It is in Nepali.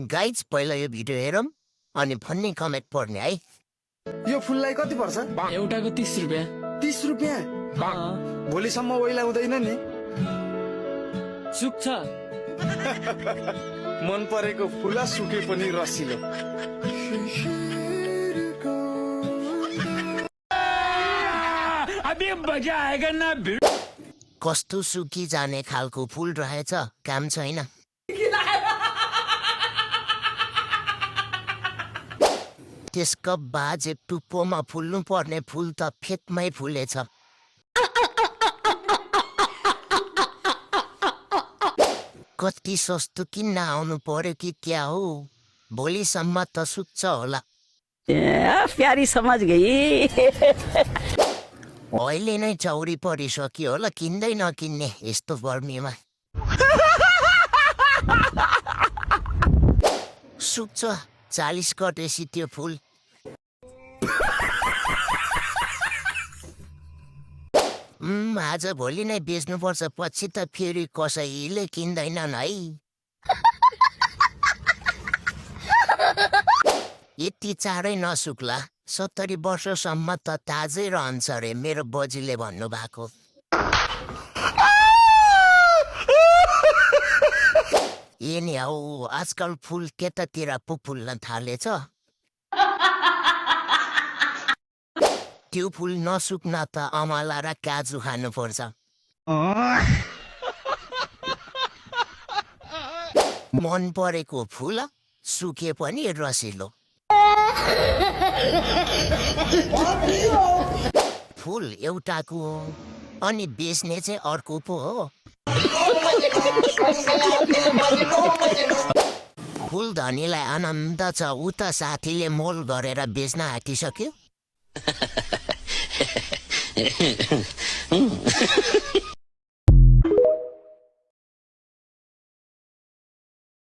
गाइज पहिला यो भिडियो हेरौँ अनि भन्ने कमेन्ट पढ्ने है। यो फुललाई कति पर्छ? एउटाको 30 रुपैयाँ। 30 रुपैयाँ? भोलिसम्म ओइला हुँदैन नि? सुक्छ। मन परेको फुला सुके पनि रसिलो। अबे मजा आएगा ना। कस्तो सुकी जाने खालको फुल रहेछ, काम छैन। त्यसको बाजे टुप्पोमा फुल्नु पर्ने फुल त फेदमै फुलेछ। कति सस्तो किन्न आउनु पर्यो कि क्या हो, भोलिसम्म त सुक्छ होला। प्यारी समझ गई। अहिले नै चौरी परिसक्यो होला, किन्दै नकिन्ने यस्तो गर्मीमा। सुक्छ 40 कटेसी त्यो फुल। आज भोलि नै बेच्नुपर्छ, पछि त फेरि कसैले किन्दैनन् है। यति चाँडै नसुक्ला, 70 वर्षसम्म त ताजै रहन्छ रे, मेरो बजीले भन्नुभएको। ए नि हौ, आजकल फुल केतातिर पो फुल्न थालेछ। त्यो फुल नसुक्न त अमला र काजु खानुपर्छ। मन परेको फुल सुके पनि रसिलो। फुल एउटाको हो अनि बेच्ने चाहिँ अर्को पो हो। फुल धनीलाई आनन्द छ, उता साथीले मोल गरेर बेच्न आँटिसक्यो।